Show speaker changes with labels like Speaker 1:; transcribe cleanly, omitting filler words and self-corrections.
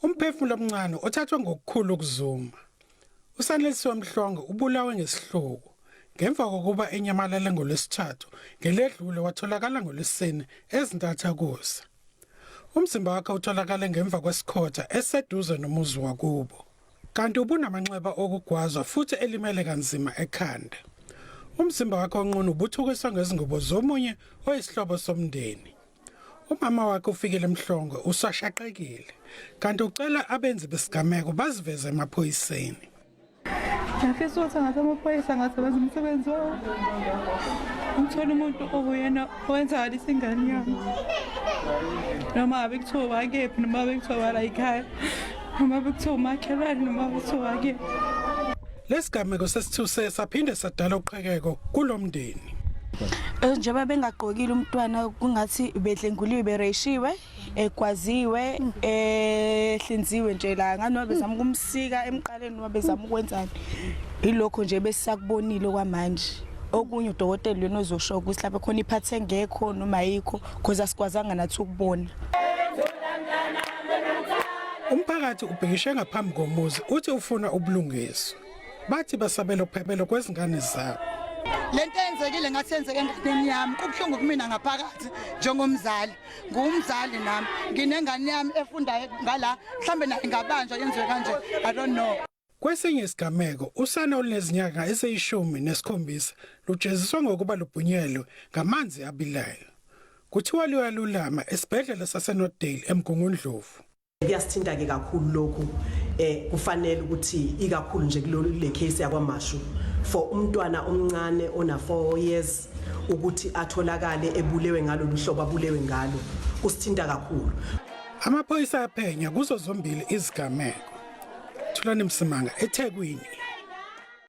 Speaker 1: Umphefumulo omncane othathwe ngokukhulu ukuzuma. USanelisiwe Mhlongo ubulawe ngesihluku ngemva kokuba enyamalale ngoLwesithathu ngeledlule watholakala ngoLwesine ezintathakusa. Umzimba wakhe utholakale ngemva kwesikhotha esiseduze nomuzi wakubo. Kanti ubunamanxeba okugwazwa futhi elimele kanzima ekhanda. Umzimba wakhe onqunu ubuthukiswa ngezingubo zomunye oyisihlobo somndeni. Umama wakhe uFikile Mhlongo usashaqekile kanti ucela abenzi besigameko baziveze emaphoyiseni.
Speaker 2: Ngiyafisa ukuthi angathi amaphoyisa angasebenza umsebenzi wawo. Ngithole umuntu owuyena owenzakalisa ingane yami. Noma ngabe kuthiwa wakephi, noma ngabe kuthiwa wala ekhaya, noma ngabe kuthiwa umakhelwane, noma ngabe kuthiwa wakephi.
Speaker 1: Lesigameko sesithuse saphinde sadala uqhekeko kulomndeni.
Speaker 3: Njengoba bengagqokile umntwana kungathi bedlenguliwe bereshiwe egwaziwe ehlinziwe nje la ngani noma bezama ukumsika emqaleni noma bezama ukwenzani ilokho nje besisakubonile kwamanje okunye udokotela lona ozosho ukuthi lapha khona iphathe engekho noma ayikho cause asikwazanga nathi ukubona.
Speaker 1: Umphakathi ubhikishe ngaphambi komuzi uthi ufuna ubulungiswa. Bathi basabela ukuphephela kwezingane zabo.
Speaker 4: Lento eyenzekile ngathi yenzeke enganeni yami kubuhlungu kumina ngaphakathi njengomzali ngumzali nami nginengane yami efundayo ngala mhlambe nayo ingabanjwa yenziwe kanje I don't know.
Speaker 1: Kwesinye isigameko usana olunezinyanga eziyishumi nesikhombisa lujeziswa ngokuba lubhunyelwe ngamanzi abilayo. Kuthiwa luyalulama esibhedlela saseNorthdale eMgungundlovu.
Speaker 5: Kuyasithinta ke kakhulu lokhu kufanele ukuthi ikakhulu nje kulolu le case yakwaMashu for umntwana omncane ona 4 years ukuthi atholakale ebulewe ngalolu hlobo abulewe ngalo kusithinta kakhulu.
Speaker 1: Amaphoyisa aphenya kuzo zombili izigameko. Thulani Msimanga eThekwini.